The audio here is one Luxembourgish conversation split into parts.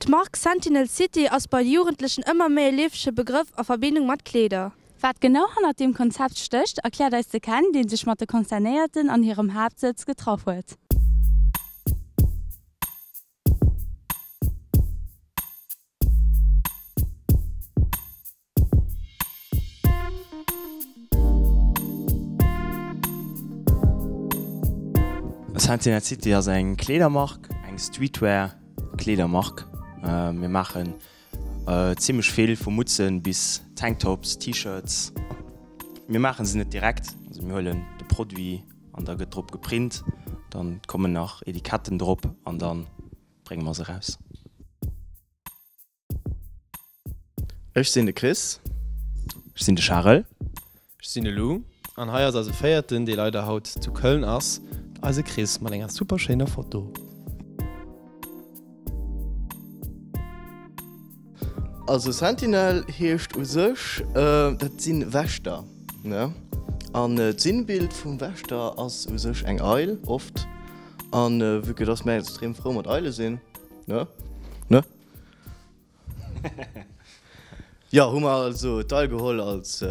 D'Mark Sentinel City ass bei Jugendlechen ëmmer méi e leefege Begrëff a Verbindung mat Kleeder. Wat genau hannert deem Konzept stécht, erkläert eis de Ken, dee sech mat de Concernéierten an hirem Haaptsëtz getraff huet. Sentinel City ass eng Kleedermark, eng Streetwear Kleedermark. Mir maachen zimmlech vill, vu Mutzen bis Tanktops, T-Shirts. Mir maachen se net direkt, also mir huelen de Produit an da gëtt drop geprint, dann kommen nach Etiketten drop an dann brénge mer se raus. Ech sinn de Chris. Ech sinn de Charel. Ech sinn de Lou. An hei ass eise véierten, dee leider haut zu Köln ass, eise Chris mat enger super schéiner Foto. Also Sentinel heescht u sech, dat si Wächter, ne? An d'Sinnbild vum Wächter ass u sech eng Eil, oft. An vue que dass mär extrem frou mat Eile sinn, ne? Ne? Jo, hu mer also d'Eil geholl als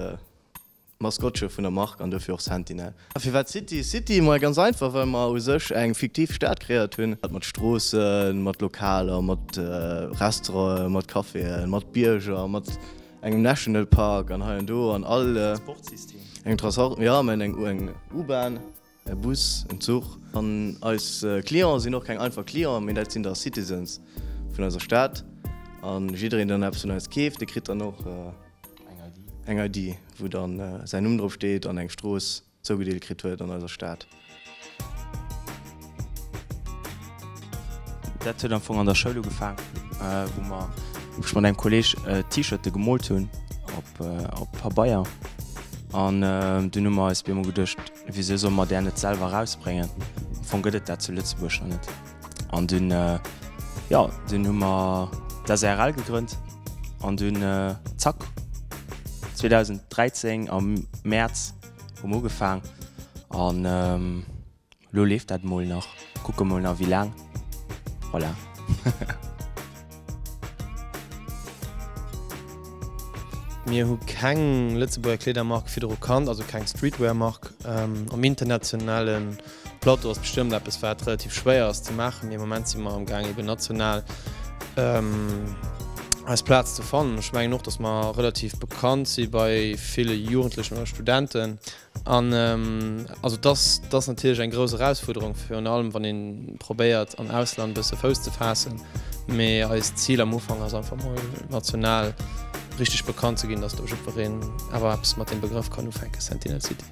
Maskottche vun der Mark an dofir och Sentinel. A firwat City? City, ma ganz einfach, well mer u sech eng fiktiv Stad kreéiert hunn, mat Stroossen, mat Lokaler, mat Restauranten, mat Caféen, mat Bierger, mat engem National Park an hei an do an all. Transportsystem. Engem Transport, jo, mä eng U-Bahn. E Bus, en Zuch. An eis Clienten sinn och keng einfach Clienten, mee dat sinn da Citizens vun eiser Stad. A jiddereen, deen dann eppes vun eis keeft, dee kritt dann och eng ID, wou dann säin Numm drop steet an eng Strooss zougedeelt kritt huet an eiser Stad. Dat huet am Fong an der Schoul ugefaang, wou mer, wou ech mat engem Kolleeg T-Shirte gemoolt hunn op Pabeier. An dunn hu mer eis op eemol geduecht, Wisou solle mer där net selwer erausbréngen? Am Fong gëtt et dat zu Lëtzebuerg nach net. An dunn, jo, dunn hu mer d'SARL gegrënnt an dunn, zack, 2013 am Mäerz hu mer ugefaang an elo leeft dat mol nach. Kucke mol nach wéi laang. Voilà. Mir hu keng Lëtzebuerger Kleedermark virdru kannt, also keng Streetwear-Mark. Am internationale Plateau ass bestëmmt eppes, wat relativ schwéier ass ze maachen, mee am Moment si mer am Gaang eben national eis Plaz ze fannen. Ech mengen och, datt mer relativ bekannt si bei ville Jugendlechen oder Studenten. An also et ass, et ass natierlech eng grouss Erausfuerderung, virun allem wann ee probéiert am Ausland e bësse Fouss ze faassen. Mee eist Zil am Ufank ass einfach mol national richteg bekannt ze ginn, datt do jiddwereen awer eppes mat deem Begrëff kann ufänken, Sentinel City.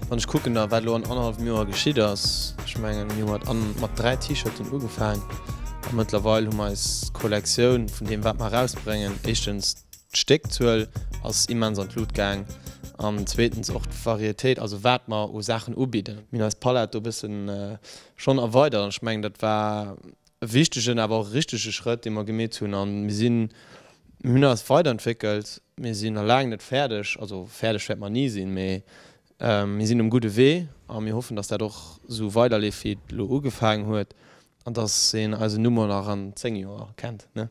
Wann ech kucken da wat elo an annerhallwem Joer geschitt ass, ech mengen mir hu mat an mat 3 T-Shirten ugefaang a mëttlerweil hu mer eis Kollektioun vun deem wat mer erausbréngen, éischtens d'Stéckzuel ass immens an d'Lut gaang an zweetens och d'Varietéit, also wat mer u Saachen ubidden. Mir hunn eis Palett do e bëssen schonn erweidert an ech mengen dat war e wichtegen, awer och e richtege Schrëtt, dee mer gemeet hunn. A mir sinn, mir hunn eis weiderentwéckelt. Mir sinn nach laang net fäerdeg, also fäerdeg wäerte mer ni sinn, mee mir sinn um gudde Wee a mir hoffen, datt dat och esou weiderleeft, wéi et elo ugefaangen huet an datt een eisen Numm och nach an 10 Joer kennt, ne?